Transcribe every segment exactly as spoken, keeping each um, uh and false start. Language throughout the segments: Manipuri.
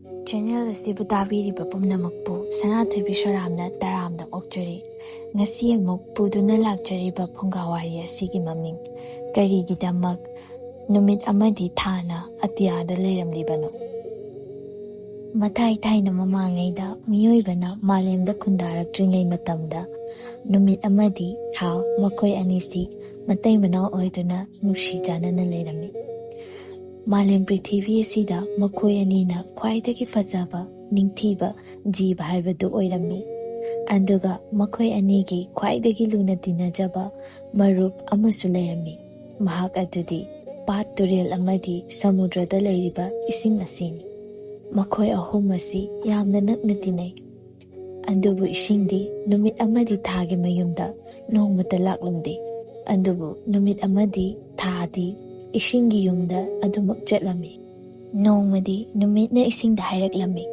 ꯆꯦꯅꯦꯜ ꯑꯁꯤꯕꯨ ꯇꯥꯕꯤꯔꯤꯕ ꯄꯨꯝꯅꯃꯛꯄꯨ ꯁꯅꯥꯊꯣꯏꯕꯤ ꯁꯣꯔꯥꯝꯅ ꯇꯔꯥꯝꯅ ꯑꯣꯛꯆꯔꯤ꯫ ꯉꯁꯤ ꯑꯃꯨꯛ ꯄꯨꯗꯨꯅ ꯂꯥꯛꯆꯔꯤꯕ ꯐꯨꯡꯒꯥ ꯋꯥꯔꯤ ꯑꯁꯤꯒꯤ ꯃꯃꯤꯡ ꯀꯔꯤꯒꯤꯗꯃꯛ ꯅꯨꯃꯤꯠ ꯑꯃꯗꯤ ꯊꯥꯅ ꯑꯇꯤꯌꯥꯗ ꯂꯩꯔꯝꯂꯤꯕꯅꯣ? ꯃꯊꯥꯏ ꯊꯥꯏꯅ ꯃꯃꯥꯡꯉꯩꯗ ꯃꯤꯑꯣꯏꯕꯅ ꯃꯥꯂꯦꯝꯗ ꯈꯨꯟꯗꯥꯔꯛꯇ꯭ꯔꯤꯉꯩ ꯃꯇꯝꯗ ꯅꯨꯃꯤꯠ ꯑꯃꯗꯤ ꯊꯥ, ꯃꯈꯣꯏ ꯑꯅꯤꯁꯤ ꯃꯇꯩ ꯃꯅꯥꯎ ꯑꯣꯏꯗꯨꯅ ꯅꯨꯡꯁꯤ ꯆꯥꯟꯅꯅ ꯂꯩꯔꯝꯃꯤ꯫ ꯃꯥꯂꯦꯝ ꯄ꯭ꯔꯤꯊꯤꯕꯤ ꯑꯁꯤꯗ ꯃꯈꯣꯏ ꯑꯅꯤꯅ ꯈ꯭ꯋꯥꯏꯗꯒꯤ ꯐꯖꯕ, ꯅꯤꯡꯊꯤꯕ ꯖꯤꯕ ꯍꯥꯏꯕꯗꯨ ꯑꯣꯏꯔꯝꯃꯤ꯫ ꯑꯗꯨꯒ ꯃꯈꯣꯏ ꯑꯅꯤꯒꯤ ꯈ꯭ꯋꯥꯏꯗꯒꯤ ꯂꯨꯅ ꯇꯤꯟꯅꯖꯕ ꯃꯔꯨꯞ ꯑꯃꯁꯨ ꯂꯩꯔꯝꯃꯤ꯫ ꯃꯍꯥꯛ ꯑꯗꯨꯗꯤ ꯄꯥꯠ, ꯇꯨꯔꯦꯜ ꯑꯃꯗꯤ ꯁꯃꯨꯗ꯭ꯔꯗ ꯂꯩꯔꯤꯕ ꯏꯁꯤꯡ ꯑꯁꯤꯅꯤ꯫ ꯃꯈꯣꯏ ꯑꯍꯨꯝ ꯑꯁꯤ ꯌꯥꯝꯅ ꯅꯛꯅ ꯇꯤꯟꯅꯩ꯫ ꯑꯗꯨꯕꯨ ꯏꯁꯤꯡꯗꯤ ꯅꯨꯃꯤꯠ ꯑꯃꯗꯤ ꯊꯥꯒꯤ ꯃꯌꯨꯝꯗ ꯅꯣꯡꯃꯇ ꯂꯥꯛꯂꯝꯗꯦ꯫ ꯑꯗꯨꯕꯨ ꯅꯨꯃꯤꯠ ꯑꯃꯗꯤ ꯊꯥꯗꯤ ꯏꯁꯤꯡꯒꯤ ꯌꯨꯝꯗ ꯑꯗꯨꯃꯛ ꯆꯠꯂꯝꯃꯤ꯫ ꯅꯣꯡꯃꯗꯤ ꯅꯨꯃꯤꯠꯅ ꯏꯁꯤꯡꯗ ꯍꯥꯏꯔꯛꯂꯝꯃꯤ,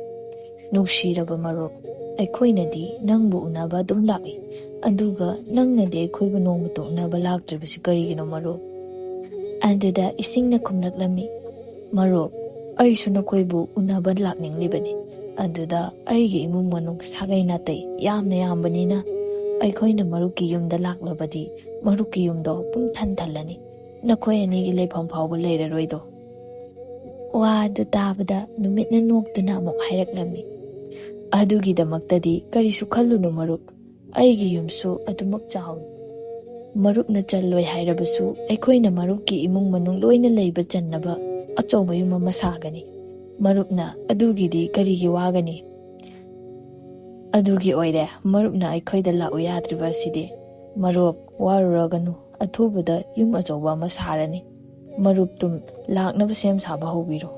"ꯅꯨꯡꯁꯤꯔꯕ ꯃꯔꯨꯞ, ꯑꯩꯈꯣꯏꯅꯗꯤ ꯅꯪꯕꯨ ꯎꯅꯕ ꯑꯗꯨꯝ ꯂꯥꯛꯏ, ꯑꯗꯨꯒ ꯅꯪꯅꯗꯤ ꯑꯩꯈꯣꯏꯕꯨ ꯅꯣꯡꯃꯇ ꯎꯅꯕ ꯂꯥꯛꯇ꯭ꯔꯤꯕꯁꯤ ꯀꯔꯤꯒꯤꯅꯣ ꯃꯔꯨꯞ?" ꯑꯗꯨꯗ ꯏꯁꯤꯡꯅ ꯈꯨꯝꯂꯛꯂꯝꯃꯤ, "ꯃꯔꯨꯞ, ꯑꯩꯁꯨ ꯅꯈꯣꯏꯕꯨ ꯎꯅꯕ ꯂꯥꯛꯅꯤꯡꯂꯤꯕꯅꯤ꯫ ꯑꯗꯨꯗ ꯑꯩꯒꯤ ꯏꯃꯨꯡ ꯃꯅꯨꯡ ꯁꯥꯒꯩ ꯅꯥꯇꯩ ꯌꯥꯝꯅ ꯌꯥꯝꯕꯅꯤꯅ ꯑꯩꯈꯣꯏꯅ ꯃꯔꯨꯞꯀꯤ ꯌꯨꯝꯗ ꯂꯥꯛꯂꯕꯗꯤ ꯃꯔꯨꯞꯀꯤ ꯌꯨꯝꯗꯣ ꯄꯨꯡ ꯊꯟ ꯊꯜꯂꯅꯤ꯫ ꯅꯈꯣꯏ ꯑꯅꯤꯒꯤ ꯂꯩꯐꯝ ꯐꯥꯎꯕ ꯂꯩꯔꯔꯣꯏꯗꯣ?" ꯋꯥ ꯑꯗꯨ ꯇꯥꯕꯗ ꯅꯨꯃꯤꯠꯅ ꯅꯣꯛꯇꯨꯅ ꯑꯃꯨꯛ ꯍꯥꯏꯔꯛꯂꯝꯃꯤ, "ꯑꯗꯨꯒꯤꯗꯃꯛꯇꯗꯤ ꯀꯔꯤꯁꯨ ꯈꯜꯂꯨꯅꯨ ꯃꯔꯨꯞ, ꯑꯩꯒꯤ ꯌꯨꯝꯁꯨ ꯑꯗꯨꯃꯛ ꯆꯥꯎꯏ꯫ ꯃꯔꯨꯞꯅ ꯆꯜꯂꯣꯏ ꯍꯥꯏꯔꯕꯁꯨ ꯑꯩꯈꯣꯏꯅ ꯃꯔꯨꯞꯀꯤ ꯏꯃꯨꯡ ꯃꯅꯨꯡ ꯂꯣꯏꯅ ꯂꯩꯕ ꯆꯟꯅꯕ ꯑꯆꯧꯕ ꯌꯨꯝ ꯑꯃ ꯁꯥꯒꯅꯤ꯫ ꯃꯔꯨꯞꯅ ꯑꯗꯨꯒꯤꯗꯤ ꯀꯔꯤꯒꯤ ꯋꯥꯒꯅꯤ? ꯑꯗꯨꯒꯤ ꯑꯣꯏꯔꯦ ꯃꯔꯨꯞꯅ ꯑꯩꯈꯣꯏꯗ ꯂꯥꯛꯎ ꯌꯥꯗ꯭ꯔꯤꯕ ꯑꯁꯤꯗꯤ꯫ ꯃꯔꯨꯞ, ꯋꯥꯔꯨꯔꯒꯅꯨ, ꯑꯊꯨꯕꯗ ꯌꯨꯝ ꯑꯆꯧꯕ ꯑꯃ ꯁꯥꯔꯅꯤ꯫ ꯃꯔꯨꯞ ꯇꯨꯝ ꯂꯥꯛꯅꯕ ꯁꯦꯝ ꯁꯥꯕ ꯍꯧꯕꯤꯔꯣ꯫"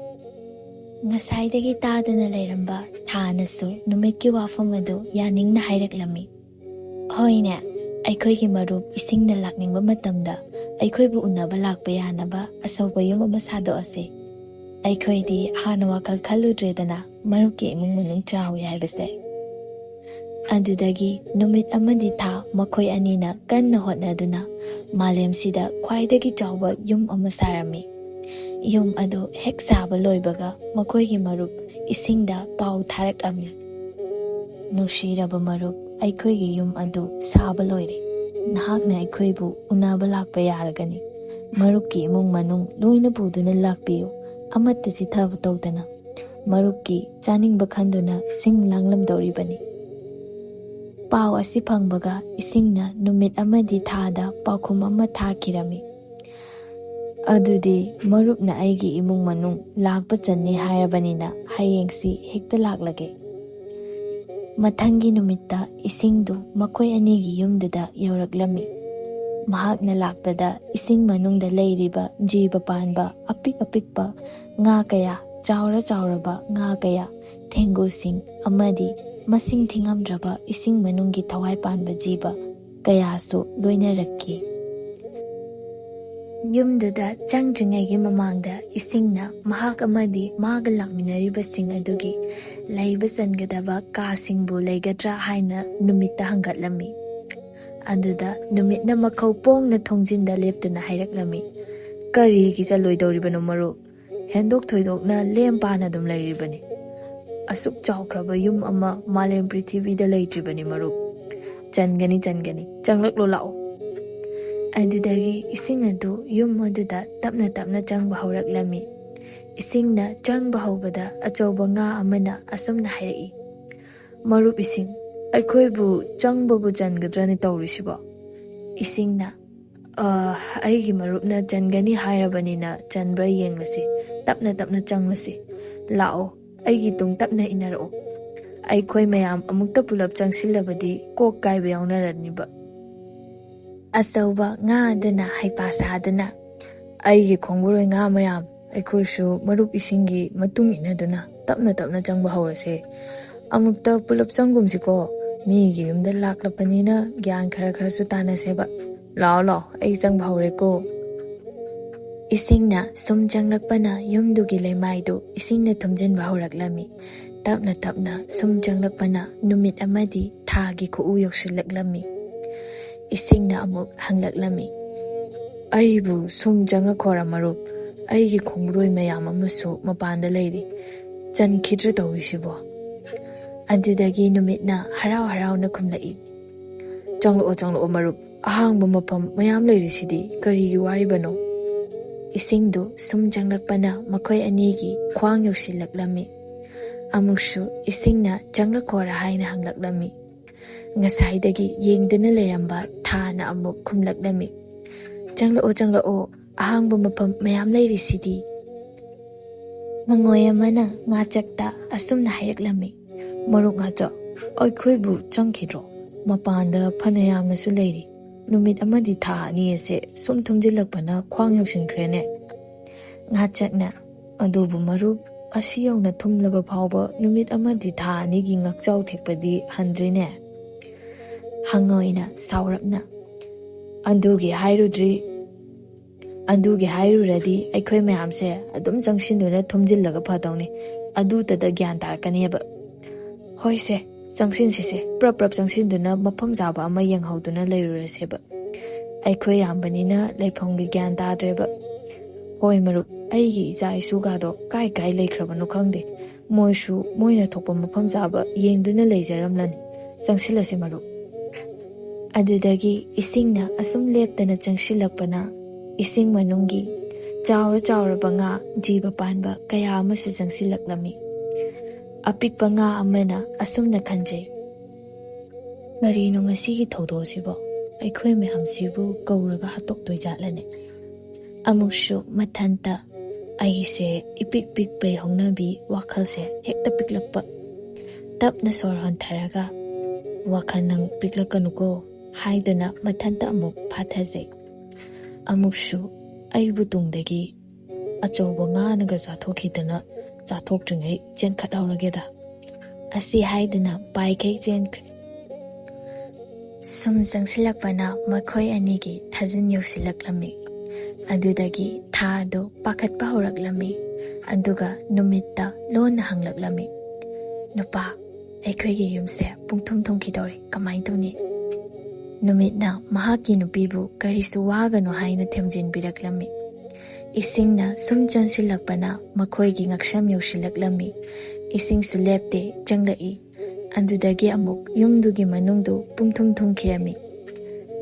ꯉꯁꯥꯏꯗꯒꯤ ꯇꯥꯗꯅ ꯂꯩꯔꯝꯕ ꯊꯥꯅꯁꯨ ꯅꯨꯃꯤꯠꯀꯤ ꯋꯥꯐꯝ ꯑꯗꯨ ꯌꯥꯅꯤꯡꯅ ꯍꯥꯏꯔꯛꯂꯝꯃꯤ꯫ "ꯍꯣꯏꯅꯦ, ꯑꯩꯈꯣꯏꯒꯤ ꯃꯔꯨꯞ ꯏꯁꯤꯡꯅ ꯂꯥꯛꯅꯤꯡꯕ ꯃꯇꯝꯗ ꯑꯩꯈꯣꯏꯕꯨ ꯎꯅꯕ ꯂꯥꯛꯄ ꯌꯥꯅꯕ ꯑꯆꯧꯕ ꯌꯨꯝ ꯑꯃ ꯁꯥꯗꯣꯛꯑꯁꯦ꯫ ꯑꯩꯈꯣꯏꯗꯤ ꯍꯥꯟꯅ ꯋꯥꯈꯜ ꯈꯜꯂꯨꯗ꯭ꯔꯦꯗꯅ ꯃꯔꯨꯞꯀꯤ ꯏꯃꯨꯡ ꯃꯅꯨꯡ ꯆꯥꯎꯏ ꯍꯥꯏꯕꯁꯦ꯫" ꯑꯗꯨꯗꯒꯤ ꯅꯨꯃꯤꯠ ꯑꯃꯗꯤ ꯊꯥ ꯃꯈꯣꯏ ꯑꯅꯤꯅ ꯀꯟꯅ ꯍꯣꯠꯅꯗꯨꯅ ꯃꯥꯂꯦꯝꯁꯤꯗ ꯈ꯭ꯋꯥꯏꯗꯒꯤ ꯆꯥꯎꯕ ꯌꯨꯝ ꯑꯃ ꯁꯥꯔꯝꯃꯤ꯫ ꯌꯨꯝ ꯑꯗꯨ ꯍꯦꯛ ꯁꯥꯕ ꯂꯣꯏꯕꯒ ꯃꯈꯣꯏꯒꯤ ꯃꯔꯨꯞ ꯏꯁꯤꯡꯗ ꯄꯥꯎ ꯊꯥꯔꯛꯂꯝꯃꯤ꯫ "ꯅꯨꯡꯁꯤꯔꯕ ꯃꯔꯨꯞ, ꯑꯩꯈꯣꯏꯒꯤ ꯌꯨꯝ ꯑꯗꯨ ꯁꯥꯕ ꯂꯣꯏꯔꯦ꯫ ꯅꯍꯥꯛꯅ ꯑꯩꯈꯣꯏꯕꯨ ꯎꯅꯕ ꯂꯥꯛꯄ ꯌꯥꯔꯒꯅꯤ꯫ ꯃꯔꯨꯞꯀꯤ ꯏꯃꯨꯡ ꯃꯅꯨꯡ ꯂꯣꯏꯅ ꯄꯨꯗꯨꯅ ꯂꯥꯛꯄꯤꯌꯨ꯫ ꯑꯃꯠꯇ ꯆꯤꯊꯕ ꯇꯧꯗꯅ꯫" ꯃꯔꯨꯞꯀꯤ ꯆꯥꯅꯤꯡꯕ ꯈꯟꯗꯨꯅ ꯁꯤꯡ ꯂꯥꯡꯂꯝꯗꯧꯔꯤꯕꯅꯤ꯫ ꯄꯥꯎ ꯑꯁꯤ ꯐꯪꯕꯒ ꯏꯁꯤꯡꯅ ꯅꯨꯃꯤꯠ ꯑꯃꯗꯤ ꯊꯥꯗ ꯄꯥꯎꯈꯨꯝ ꯑꯃ ꯊꯥꯈꯤꯔꯝꯃꯤ꯫ "ꯑꯗꯨꯗꯤ ꯃꯔꯨꯞꯅ ꯑꯩꯒꯤ ꯏꯃꯨꯡ ꯃꯅꯨꯡ ꯂꯥꯛꯄ ꯆꯟꯅꯤ ꯍꯥꯏꯔꯕꯅꯤꯅ ꯍꯌꯦꯡꯁꯤ ꯍꯦꯛꯇ ꯂꯥꯛꯂꯒꯦ꯫" ꯃꯊꯪꯒꯤ ꯅꯨꯃꯤꯠꯇ ꯏꯁꯤꯡꯗꯨ ꯃꯈꯣꯏ ꯑꯅꯤꯒꯤ ꯌꯨꯝꯗꯨꯗ ꯌꯧꯔꯛꯂꯝꯃꯤ꯫ ꯃꯍꯥꯛꯅ ꯂꯥꯛꯄꯗ ꯏꯁꯤꯡ ꯃꯅꯨꯡꯗ ꯂꯩꯔꯤꯕ ꯖꯤꯕ ꯄꯥꯟꯕ ꯑꯄꯤꯛ ꯑꯄꯤꯛꯄ ꯉꯥ ꯀꯌꯥ, ꯆꯥꯎꯔ ꯆꯥꯎꯔꯕ ꯉꯥ ꯀꯌꯥ, ꯊꯦꯡꯒꯨꯁꯤꯡ ꯑꯃꯗꯤ ꯃꯁꯤꯡ ꯊꯤꯉꯝꯗ꯭ꯔꯕ ꯏꯁꯤꯡ ꯃꯅꯨꯡꯒꯤ ꯊꯋꯥꯏ ꯄꯥꯟꯕ ꯖꯤꯕ ꯀꯌꯥꯁꯨ ꯂꯣꯏꯅꯔꯛꯈꯤ꯫ ꯌꯨꯝꯗꯨꯗ ꯆꯪꯗ꯭ꯔꯤꯉꯩꯒꯤ ꯃꯃꯥꯡꯗ ꯏꯁꯤꯡꯅ ꯃꯍꯥꯛ ꯑꯃꯗꯤ ꯃꯥꯒ ꯂꯥꯛꯃꯤꯟꯅꯔꯤꯕꯁꯤꯡ ꯑꯗꯨꯒꯤ ꯂꯩꯕ ꯆꯟꯒꯗꯕ ꯀꯥꯁꯤꯡꯕꯨ ꯂꯩꯒꯗ꯭ꯔꯥ ꯍꯥꯏꯅ ꯅꯨꯃꯤꯠꯇ ꯍꯪꯒꯠꯂꯝꯃꯤ꯫ ꯑꯗꯨꯗ ꯅꯨꯃꯤꯠꯅ ꯃꯈꯧ ꯄꯣꯡꯅ ꯊꯣꯡꯖꯤꯟꯗ ꯂꯦꯞꯇꯨꯅ ꯍꯥꯏꯔꯛꯂꯝꯃꯤ, "ꯀꯔꯤꯒꯤ ꯆꯜꯂꯣꯏꯗꯧꯔꯤꯕꯅꯣ ꯃꯔꯨꯞ? ꯍꯦꯟꯗꯣꯛ ꯊꯣꯏꯗꯣꯛꯅ ꯂꯦꯝ ꯄꯥꯅ ꯑꯗꯨꯝ ꯂꯩꯔꯤꯕꯅꯤ꯫ ꯑꯁꯨꯛ ꯆꯥꯎꯈ꯭ꯔꯕ ꯌꯨꯝ ꯑꯃ ꯃꯥꯂꯦꯝ ꯄ꯭ꯔꯤꯊꯤꯕꯤꯗ ꯂꯩꯇ꯭ꯔꯤꯕꯅꯤ ꯃꯔꯨꯞ꯫ ꯆꯟꯒꯅꯤ, ꯆꯟꯒꯅꯤ꯫ ꯆꯪꯂꯛꯂꯣ, ꯂꯥꯛꯑꯣ꯫" ꯑꯗꯨꯗꯒꯤ ꯏꯁꯤꯡ ꯑꯗꯨ ꯌꯨꯝ ꯑꯗꯨꯗ ꯇꯞꯅ ꯇꯞꯅ ꯆꯪꯕ ꯍꯧꯔꯛꯂꯝꯃꯤ꯫ ꯏꯁꯤꯡꯅ ꯆꯪꯕ ꯍꯧꯕꯗ ꯑꯆꯧꯕ ꯉꯥ ꯑꯃꯅ ꯑꯁꯨꯝꯅ ꯍꯥꯏꯔꯛꯏ, "ꯃꯔꯨꯞ ꯏꯁꯤꯡ, ꯑꯩꯈꯣꯏꯕꯨ ꯆꯪꯕꯕꯨ ꯆꯟꯒꯗ꯭ꯔꯅꯦ ꯇꯧꯔꯤꯁꯤꯕꯣ?" ꯏꯁꯤꯡꯅ, "ꯑ, ꯑꯩꯒꯤ ꯃꯔꯨꯞꯅ ꯆꯟꯒꯅꯤ ꯍꯥꯏꯔꯕꯅꯤꯅ ꯆꯟꯕ꯭ꯔꯥ ꯌꯦꯡꯂꯁꯤ꯫ ꯇꯞꯅ ꯇꯞꯅ ꯆꯪꯂꯁꯤ꯫ ꯂꯥꯛꯑꯣ, ꯑꯩꯒꯤ ꯇꯨꯡ ꯇꯞꯅ ꯏꯟꯅꯔꯛꯑꯣ꯫ ꯑꯩꯈꯣꯏ ꯃꯌꯥꯝ ꯑꯃꯨꯛꯇ ꯄꯨꯂꯞ ꯆꯪꯁꯤꯜꯂꯕꯗꯤ ꯀꯣꯛ ꯀꯥꯏꯕ ꯌꯥꯎꯅꯔꯅꯤꯕ꯫" ꯑꯆꯧꯕ ꯉꯥ ꯑꯗꯨꯅ ꯍꯩꯄꯥ ꯁꯥꯗꯨꯅ, "ꯑꯩꯒꯤ ꯈꯣꯡꯕꯨꯔꯣꯏ ꯉꯥ ꯃꯌꯥꯝ, ꯑꯩꯈꯣꯏꯁꯨ ꯃꯔꯨꯞ ꯏꯁꯤꯡꯒꯤ ꯃꯇꯨꯡ ꯏꯟꯅꯗꯨꯅ ꯇꯞꯅ ꯇꯞꯅ ꯆꯪꯕ ꯍꯧꯔꯁꯦ꯫ ꯑꯃꯨꯛꯇ ꯄꯨꯂꯞ ꯆꯪꯒꯨꯝꯁꯤꯀꯣ꯫ ꯃꯤꯒꯤ ꯌꯨꯝꯗ ꯂꯥꯛꯂꯛꯄꯅꯤꯅ ꯒ꯭ꯌꯥꯟ ꯈꯔ ꯈꯔꯁꯨ ꯇꯥꯅꯁꯦꯕ꯫ ꯂꯥꯛꯑꯣ, ꯂꯥꯛꯑꯣ, ꯑꯩ ꯆꯪꯕ ꯍꯧꯔꯦꯀꯣ꯫" ꯏꯁꯤꯡꯅ ꯁꯨꯝ ꯆꯪꯂꯛꯄꯅ ꯌꯨꯝꯗꯨꯒꯤ ꯂꯩꯃꯥꯏꯗꯨ ꯏꯁꯤꯡꯅ ꯊꯨꯝꯖꯤꯟꯕ ꯍꯧꯔꯛꯂꯝꯃꯤ꯫ ꯇꯞꯅ ꯇꯞꯅ ꯁꯨꯝ ꯆꯪꯂꯛꯄꯅ ꯅꯨꯃꯤꯠ ꯑꯃꯗꯤ ꯊꯥꯒꯤ ꯈꯨꯎ ꯌꯧꯁꯤꯜꯂꯛꯂꯝꯃꯤ꯫ ꯏꯁꯤꯡꯅ ꯑꯃꯨꯛ ꯍꯪꯂꯛꯂꯝꯃꯤ, "ꯑꯩꯕꯨ ꯁꯨꯝ ꯆꯪꯉꯛꯈꯣꯔ ꯃꯔꯨꯞ? ꯑꯩꯒꯤ ꯈꯣꯡꯂꯣꯏ ꯃꯌꯥꯝ ꯑꯃꯁꯨ ꯃꯄꯥꯟꯗ ꯂꯩꯔꯤ꯫ ꯆꯟꯈꯤꯗ꯭ꯔꯥ ꯇꯧꯔꯤꯁꯤꯕꯣ?" ꯑꯗꯨꯗꯒꯤ ꯅꯨꯃꯤꯠꯅ ꯍꯔꯥꯎ ꯍꯔꯥꯎꯅ ꯈꯨꯝꯂꯛꯏ, "ꯆꯪꯂꯛꯑꯣ, ꯆꯪꯂꯛꯑꯣ ꯃꯔꯨꯞ, ꯑꯍꯥꯡꯕ ꯃꯐꯝ ꯃꯌꯥꯝ ꯂꯩꯔꯤꯁꯤꯗꯤ ꯀꯔꯤꯒꯤ ꯋꯥꯔꯤꯕꯅꯣ?" ꯏꯁꯤꯡꯗꯨ ꯁꯨꯝ ꯆꯪꯂꯛꯄꯅ ꯃꯈꯣꯏ ꯑꯅꯤꯒꯤ ꯈ꯭ꯋꯥꯡ ꯌꯧꯁꯤꯜꯂꯛꯂꯝꯃꯤ꯫ ꯑꯃꯨꯛꯁꯨ ꯏꯁꯤꯡꯅ "ꯆꯪꯂꯛꯈꯣꯔꯥ?" ꯍꯥꯏꯅ ꯍꯪꯂꯛꯂꯝꯃꯤ꯫ ꯉꯁꯥꯏꯗꯒꯤ ꯌꯦꯡꯗꯨꯅ ꯂꯩꯔꯝꯕ ꯊꯥꯅ ꯑꯃꯨꯛ ꯈꯨꯝꯂꯛꯂꯝꯃꯤ, "ꯆꯪꯂꯛꯑꯣ, ꯆꯪꯂꯛꯑꯣ, ꯑꯍꯥꯡꯕ ꯃꯐꯝ ꯃꯌꯥꯝ ꯂꯩꯔꯤꯁꯤꯗꯤ"꯫ ꯍꯪꯉꯣꯏ ꯑꯃꯅ ꯉꯥꯆꯛꯇ ꯑꯁꯨꯝꯅ ꯍꯥꯏꯔꯛꯂꯝꯃꯤ, "ꯃꯔꯨꯞ ꯉꯥꯆꯛ, ꯑꯩꯈꯣꯏꯕꯨ ꯆꯪꯈꯤꯗ꯭ꯔꯣ? ꯃꯄꯥꯟꯗ ꯐꯅ ꯌꯥꯝꯅꯁꯨ ꯂꯩꯔꯤ꯫ ꯅꯨꯃꯤꯠ ꯑꯃꯗꯤ ꯊꯥ ꯑꯅꯤ ꯑꯁꯦ ꯁꯨꯝ ꯊꯨꯝꯖꯤꯜꯂꯛꯄꯅ ꯈ꯭ꯋꯥꯡ ꯌꯧꯁꯤꯟꯈ꯭ꯔꯦꯅꯦ"꯫ ꯉꯥꯆꯛꯅ, "ꯑꯗꯨꯕꯨ ꯃꯔꯨꯞ, ꯑꯁꯤ ꯌꯧꯅ ꯊꯨꯝꯂꯕ ꯐꯥꯎꯕ ꯅꯨꯃꯤꯠ ꯑꯃꯗꯤ ꯊꯥ ꯑꯅꯤꯒꯤ ꯉꯛꯆꯥꯎ ꯊꯦꯛꯄꯗꯤ ꯍꯟꯗ꯭ꯔꯤꯅꯦ"꯫ ꯍꯪꯉꯣꯏꯅ ꯁꯥꯎꯔꯞꯅ, "ꯑꯗꯨꯒꯤ ꯍꯥꯏꯔꯨꯗ꯭ꯔꯤ, ꯑꯗꯨꯒꯤ ꯍꯥꯏꯔꯨꯔꯗꯤ ꯑꯩꯈꯣꯏ ꯃꯌꯥꯝꯁꯦ ꯑꯗꯨꯝ ꯆꯪꯁꯤꯟꯗꯨꯅ ꯊꯨꯝꯖꯤꯜꯂꯒ ꯐꯗꯧꯅꯤ꯫ ꯑꯗꯨꯇꯗ ꯒ꯭ꯌꯥꯟ ꯇꯥꯔꯛꯀꯅꯦꯕ꯫ ꯍꯣꯏꯁꯦ, ꯆꯪꯁꯤꯟꯁꯤꯁꯦ, ꯄ꯭ꯔꯞ ꯄ꯭ꯔꯞ ꯆꯪꯁꯤꯟꯗꯨꯅ ꯃꯐꯝ ꯆꯥꯕ ꯑꯃ ꯌꯦꯡꯍꯧꯗꯨꯅ ꯂꯩꯔꯨꯔꯁꯦꯕ꯫ ꯑꯩꯈꯣꯏ ꯌꯥꯝꯕꯅꯤꯅ ꯂꯩꯐꯝꯒꯤ ꯒ꯭ꯌꯥꯟ ꯇꯥꯗ꯭ꯔꯦꯕ꯫ ꯍꯣꯏ ꯃꯔꯨꯞ, ꯑꯩꯒꯤ ꯏꯆꯥ ꯏꯁꯨꯒꯗꯣ ꯀꯥꯏ ꯀꯥꯏ ꯂꯩꯈ꯭ꯔꯕꯅꯣ ꯈꯪꯗꯦ꯫ ꯃꯣꯏꯁꯨ ꯃꯣꯏꯅ ꯊꯣꯛꯄ ꯃꯐꯝ ꯆꯥꯕ ꯌꯦꯡꯗꯨꯅ ꯂꯩꯖꯔꯝꯂꯅꯤ꯫ ꯆꯪꯁꯤꯜꯂꯁꯤ ꯃꯔꯨꯞ"꯫ ꯑꯗꯨꯗꯒꯤ ꯏꯁꯤꯡꯅ ꯑꯁꯨꯝ ꯂꯦꯞꯇꯅ ꯆꯪꯁꯤꯜꯂꯛꯄꯅ ꯏꯁꯤꯡ ꯃꯅꯨꯡꯒꯤ ꯆꯥꯎꯔ ꯆꯥꯎꯔꯕ ꯉꯥ, ꯖꯤꯕ ꯄꯥꯟꯕ ꯀꯌꯥ ꯑꯃꯁꯨ ꯆꯪꯁꯤꯜꯂꯛꯂꯝꯃꯤ꯫ ꯑꯄꯤꯛꯄ ꯉꯥ ꯑꯃꯅ ꯑꯁꯨꯝꯅ ꯈꯟꯖꯩ, "ꯀꯔꯤꯅꯣ ꯉꯁꯤꯒꯤ ꯊꯧꯗꯣꯛꯁꯤꯕꯣ? ꯑꯩꯈꯣꯏ ꯃꯌꯥꯝꯁꯤꯕꯨ ꯀꯧꯔꯒ ꯍꯥꯠꯇꯣꯛꯇꯣꯏ ꯖꯥꯠꯂꯅꯦ?" ꯑꯃꯨꯛꯁꯨ ꯃꯊꯟꯇ ꯑꯩꯁꯦ ꯏꯄꯤꯛ ꯄꯤꯛꯄꯩ ꯍꯧꯅꯕꯤ ꯋꯥꯈꯜꯁꯦ ꯍꯦꯛꯇ ꯄꯤꯛꯂꯛꯄ꯫ ꯇꯞꯅ ꯁꯣꯔ ꯍꯣꯟꯊꯔꯒ, "ꯋꯥꯈꯜ ꯅꯪ ꯄꯤꯛꯂꯛꯀꯅꯨꯀꯣ" ꯍꯥꯏꯗꯨꯅ ꯃꯊꯟꯇ ꯑꯃꯨꯛ ꯐꯥꯊꯖꯩ꯫ ꯑꯃꯨꯛꯁꯨ ꯑꯩꯕꯨ ꯇꯨꯡꯗꯒꯤ ꯑꯆꯧꯕ ꯉꯥꯅꯒ ꯆꯥꯊꯣꯛꯈꯤꯗꯅ ꯆꯥꯊꯣꯛꯇ꯭ꯔꯤꯉꯩ ꯆꯦꯟꯈꯠꯍꯧꯔꯒꯦꯗ꯫ ꯑꯁꯤ ꯍꯥꯏꯗꯨꯅ ꯄꯥꯏꯈꯩ ꯆꯦꯟꯈ꯭ꯔꯦ꯫ ꯁꯨꯝ ꯆꯪꯁꯤꯜꯂꯛꯄꯅ ꯃꯈꯣꯏ ꯑꯅꯤꯒꯤ ꯊꯥꯖꯤꯟ ꯌꯧꯁꯤꯜꯂꯛꯂꯝꯃꯤ꯫ ꯑꯗꯨꯗꯒꯤ ꯊꯥ ꯑꯗꯨ ꯄꯥꯈꯠꯄ ꯍꯧꯔꯛꯂꯝꯃꯤ꯫ ꯑꯗꯨꯒ ꯅꯨꯃꯤꯠꯇ ꯂꯣꯟꯅ ꯍꯪꯂꯛꯂꯝꯃꯤ, "ꯅꯨꯄꯥ, ꯑꯩꯈꯣꯏꯒꯤ ꯌꯨꯝꯁꯦ ꯄꯨꯡꯊꯨꯝ ꯊꯨꯝꯈꯤꯗꯧꯔꯦ, ꯀꯃꯥꯏꯅ ꯇꯧꯅꯤ?" ꯅꯨꯃꯤꯠꯅ ꯃꯍꯥꯛꯀꯤ ꯅꯨꯄꯤꯕꯨ ꯀꯔꯤꯁꯨ ꯋꯥꯒꯅꯨ ꯍꯥꯏꯅ ꯊꯦꯝꯖꯤꯟꯕꯤꯔꯛꯂꯝꯃꯤ꯫ ꯏꯁꯤꯡꯅ ꯁꯨꯝ ꯆꯪꯁꯤꯜꯂꯛꯄꯅ ꯃꯈꯣꯏꯒꯤ ꯉꯛꯁꯝ ꯌꯧꯁꯤꯜꯂꯛꯂꯝꯃꯤ꯫ ꯏꯁꯤꯡꯁꯨ ꯂꯦꯞꯇꯦ, ꯆꯪꯂꯛꯏ꯫ ꯑꯗꯨꯗꯒꯤ ꯑꯃꯨꯛ ꯌꯨꯝꯗꯨꯒꯤ ꯃꯅꯨꯡꯗꯨ ꯄꯨꯡꯊꯨꯝ ꯊꯨꯝꯈꯤꯔꯝꯃꯤ꯫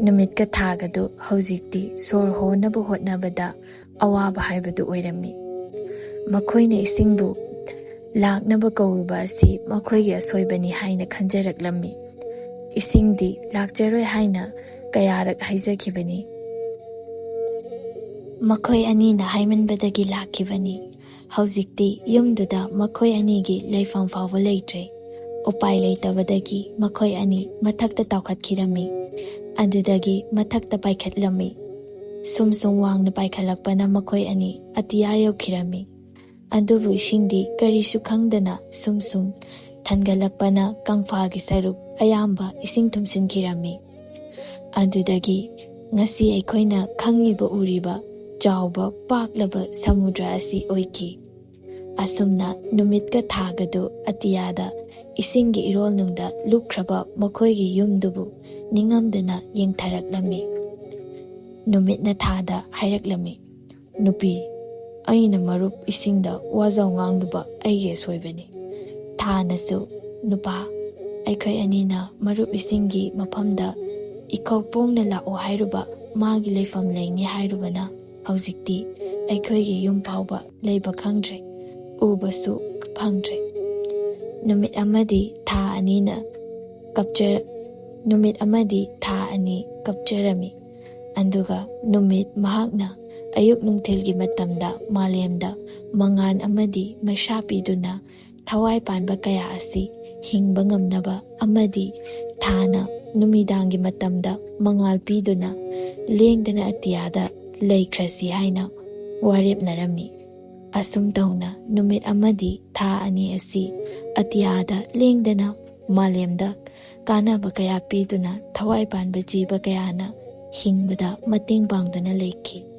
ꯅꯨꯃꯤꯠꯀ ꯊꯥꯒꯗꯨ ꯍꯧꯖꯤꯛꯇꯤ ꯁꯣꯔ ꯍꯣꯟꯅꯕ ꯍꯣꯠꯅꯕꯗ ꯑꯋꯥꯕ ꯍꯥꯏꯕꯗꯨ ꯑꯣꯏꯔꯝꯃꯤ꯫ ꯃꯈꯣꯏꯅ ꯏꯁꯤꯡꯕꯨ ꯂꯥꯛꯅꯕ ꯀꯧꯔꯨꯕ ꯑꯁꯤ ꯃꯈꯣꯏꯒꯤ ꯑꯁꯣꯏꯕꯅꯤ ꯍꯥꯏꯅ ꯈꯟꯖꯔꯛꯂꯝꯃꯤ꯫ ꯏꯁꯤꯡꯗꯤ ꯂꯥꯛꯆꯔꯣꯏ ꯍꯥꯏꯅ ꯀꯌꯥꯔꯛ ꯍꯥꯏꯖꯈꯤꯕꯅꯤ꯫ ꯃꯈꯣꯏ ꯑꯅꯤꯅ ꯍꯥꯏꯃꯟꯕꯗꯒꯤ ꯂꯥꯛꯈꯤꯕꯅꯤ꯫ ꯍꯧꯖꯤꯛꯇꯤ ꯌꯨꯝꯗꯨꯗ ꯃꯈꯣꯏ ꯑꯅꯤꯒꯤ ꯂꯩꯐꯝ ꯐꯥꯎꯕ ꯂꯩꯇ꯭ꯔꯦ꯫ ꯎꯄꯥꯏ ꯂꯩꯇꯕꯗꯒꯤ ꯃꯈꯣꯏ ꯑꯅꯤ ꯃꯊꯛꯇ ꯇꯥꯎꯈꯠꯈꯤꯔꯝꯃꯤ꯫ ꯑꯗꯨꯗꯒꯤ ꯃꯊꯛꯇ ꯄꯥꯏꯈꯠꯂꯝꯃꯤ꯫ ꯁꯨꯝ ꯁꯨꯝ ꯋꯥꯡꯅ ꯄꯥꯏꯈꯠꯂꯛꯄꯅ ꯃꯈꯣꯏ ꯑꯅꯤ ꯑꯇꯤꯌꯥ ꯌꯧꯈꯤꯔꯝꯃꯤ꯫ ꯑꯗꯨꯕꯨ ꯏꯁꯤꯡꯗꯤ ꯀꯔꯤꯁꯨ ꯈꯪꯗꯅ ꯁꯨꯝ ꯁꯨꯝ ꯊꯟꯒꯠꯂꯛꯄꯅ ꯀꯪꯐꯥꯜꯒꯤ ꯁꯔꯨꯛ ꯑꯌꯥꯝꯕ ꯏꯁꯤꯡ ꯊꯨꯝꯖꯤꯟꯈꯤꯔꯝꯃꯤ꯫ ꯑꯗꯨꯗꯒꯤ ꯉꯁꯤ ꯑꯩꯈꯣꯏꯅ ꯈꯪꯂꯤꯕ ꯎꯔꯤꯕ ꯆꯥꯎꯕ ꯄꯥꯛꯂꯕ ꯁꯃꯨꯗ꯭ꯔ ꯑꯁꯤ ꯑꯣꯏꯈꯤ꯫ ꯑꯁꯨꯝꯅ ꯅꯨꯃꯤꯠꯀ ꯊꯥꯒꯗꯨ ꯑꯇꯤꯌꯥꯗ ꯏꯁꯤꯡꯒꯤ ꯏꯔꯣꯜꯅꯨꯡꯗ ꯂꯨꯞꯈ꯭ꯔꯕ ꯃꯈꯣꯏꯒꯤ ꯌꯨꯝꯗꯨꯕꯨ ꯅꯤꯡꯉꯝꯗꯅ ꯌꯦꯡꯊꯔꯛꯂꯝꯃꯤ꯫ ꯅꯨꯃꯤꯠꯅ ꯊꯥꯗ ꯍꯥꯏꯔꯛꯂꯝꯃꯤ, "ꯅꯨꯄꯤ, ꯑꯩꯅ ꯃꯔꯨꯞ ꯏꯁꯤꯡꯗ ꯋꯥꯖꯥꯎ ꯉꯥꯡꯂꯨꯕ ꯑꯩꯒꯤ ꯑꯁꯣꯏꯕꯅꯤ꯫" ꯊꯥꯅꯁꯨ, "ꯅꯨꯄꯥ, ꯑꯩꯈꯣꯏ ꯑꯅꯤꯅ ꯃꯔꯨꯞ ꯏꯁꯤꯡꯒꯤ ꯃꯐꯝꯗ ꯏꯀꯧ ꯄꯣꯡꯅ ꯂꯥꯛꯑꯣ ꯍꯥꯏꯔꯨꯕ, ꯃꯥꯒꯤ ꯂꯩꯐꯝ ꯂꯩꯅꯤ ꯍꯥꯏꯔꯨꯕꯅ ꯍꯧꯖꯤꯛꯇꯤ ꯑꯩꯈꯣꯏꯒꯤ ꯌꯨꯝ ꯐꯥꯎꯕ ꯂꯩꯕ ꯈꯪꯗ꯭ꯔꯦ, ꯎꯕꯁꯨ ꯐꯪꯗ꯭ꯔꯦ꯫ ꯅꯨꯃꯤꯠ ꯑꯃꯗꯤ ꯊꯥ ꯑꯅꯤꯅ ꯀꯞꯆ-, ꯅꯨꯃꯤꯠ ꯑꯃꯗꯤ ꯊꯥ ꯑꯅꯤ ꯀꯞꯆꯔꯝꯃꯤ꯫ ꯑꯗꯨꯒ ꯅꯨꯃꯤꯠ ꯃꯍꯥꯛꯅ ꯑꯌꯨꯛ ꯅꯨꯡꯊꯤꯜꯒꯤ ꯃꯇꯝꯗ ꯃꯥꯂꯦꯝꯗ ꯃꯉꯥꯜ ꯑꯃꯗꯤ ꯃꯩꯁꯥ ꯄꯤꯗꯨꯅ ꯊꯋꯥꯏ ꯄꯥꯟꯕ ꯀꯌꯥ ꯑꯁꯤ ꯍꯤꯡꯕ ꯉꯝꯅꯕ ꯑꯃꯗꯤ ꯊꯥꯅ ꯅꯨꯃꯤꯗꯥꯡꯒꯤ ꯃꯇꯝꯗ ꯃꯉꯥꯜ ꯄꯤꯗꯨꯅ ꯂꯦꯡꯗꯅ ꯑꯇꯤꯌꯥꯗ ꯂꯩꯈ꯭ꯔꯁꯤ ꯍꯥꯏꯅ ꯋꯥꯔꯦꯞꯅꯔꯝꯃꯤ꯫ ꯑꯁꯨꯝ ꯇꯧꯅ ꯅꯨꯃꯤꯠ ꯑꯃꯗꯤ ꯊꯥ ꯑꯅꯤ ꯑꯁꯤ ꯑꯇꯤꯌꯥꯗ ꯂꯦꯡꯗꯅ ꯃꯥꯂꯦꯝꯗ ꯀꯥꯟꯅꯕ ꯀꯌꯥ ꯄꯤꯗꯨꯅ ꯊꯋꯥꯏ ꯄꯥꯟꯕ ꯖꯤꯕ ꯀꯌꯥꯅ ꯍꯤꯡꯕꯗ ꯃꯇꯦꯡ ꯄꯥꯡꯗꯨꯅ ꯂꯩꯈꯤ꯫